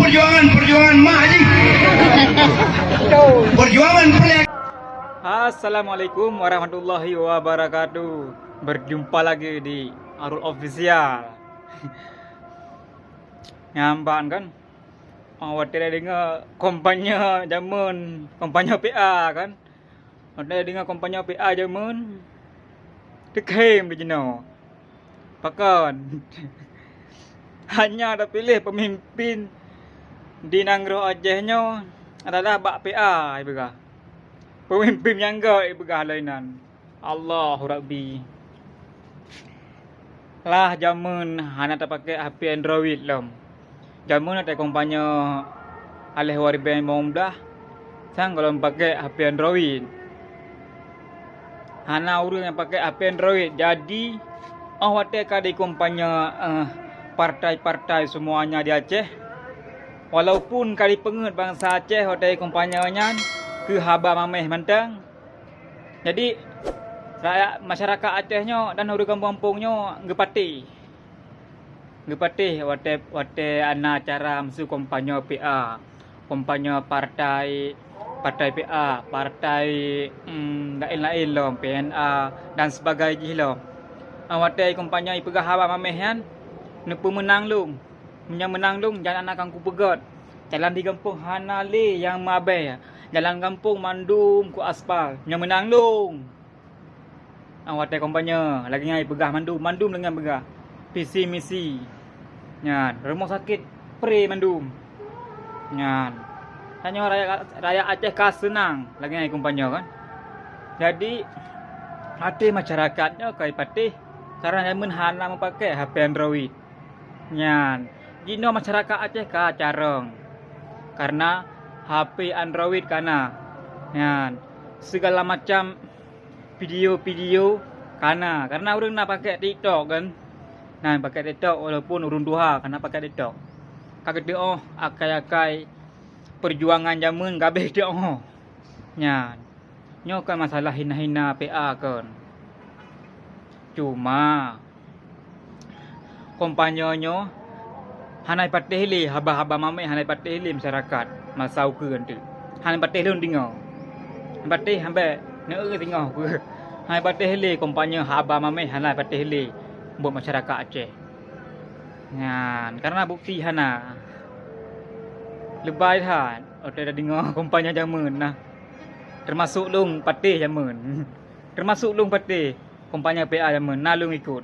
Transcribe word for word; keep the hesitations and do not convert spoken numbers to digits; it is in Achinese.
Perjuangan, perjuangan mak jih. Perjuangan peureulèe. Assalamualaikum warahmatullahi wabarakatuh. Berjumpa lagi di Arul Official. Nyamban kan? Oh, watèe deungoe kampanye jameun, kampanye P A kan? Watèe deungoe kampanye P A jameun, teukhém di jinoe. Pakon? Hanya tapiléh peumimpin di nanggroe Aceh nyoe adalah bak P A ipeugah. Peumimpin nyang göt ipeugah lom inan. Allahu Rabbi. Lah jameun hana tapakèk H P Android lom. Jameun watèe kampanye aléh dua ribèe limong blah, sang gohlom pakèk H P Android. Hana ureueng nyang pakèk H P Android. Jadi, 'oh watèe ka dikampanye, eh, partai-partai seumuanya di Aceh, walaupun ka jipeungeuet bansa Aceh watèe kampanye nyan keu haba maméh mantong, jadi, rakyat, masyarakat Aceh nyoe dan ureueng gampông-gampông nyoe geupatéh. Geupatéh watèe, watèe na acara miseue kampanye P A, kampanye partai, partai P A, partai, em, laén-laén lom, P N A, dan sibagai jih lom. 'Oh watèe kampanye ipeugah haba maméh nyan, neupeumeunang lom. Meunyoe meunang lom, jan hana kangku peugöt. Jalan di gampông hana lé nyang meuabèe. Jalan gampông mandum ku aspal. Meunyoe meunang lom. 'Oh watèe kampanye, lagèe nyan ipeugah mandum, mandum lagèe nyan peugah. Visi misi. Nyan, rumoh sakét pré mandum. Nyan. Tanyoe rakyat, rakyat Aceh ka seunang lagèe nyan kampanye kan. Jadi, até masyarakat nyoe ka ipatéh, karena jameun hana meupakèk H P Android. Nyan, jinoe masyarakat Aceh ka carông, karena H P Android ka na. Nyan, sigala macam video-video ka na, karena ureueng na pakèk TikTok kan. Na pakèk TikTok, walaupun ureueng tuha ka na pakèk TikTok. Ka geuteu'oh akai-akai peujuangan jameun ka abéh teu'oh. Nyan. Nyoe kon masalah hina-hina P A kon. Cuma, kampanye nyoe hana ipatéh lé, haba-haba maméh hana ipatéh lé masyarakat masa ukeue nyan teuk. Hana ipatéh lôn deungoe. Ipatéh hambèe neueu singoh ukeue. Hana ipatéh lé kampanye haba maméh, hana ipatéh lé buet masyarakat Aceh. Nyan, karena bukti hana. Leubèh that, watèe tadeungoe kampanye jameun na. Teumasok lôn patéh jameun. Teumasok lôn patéh kampanye P A jameun, na lôn ikot.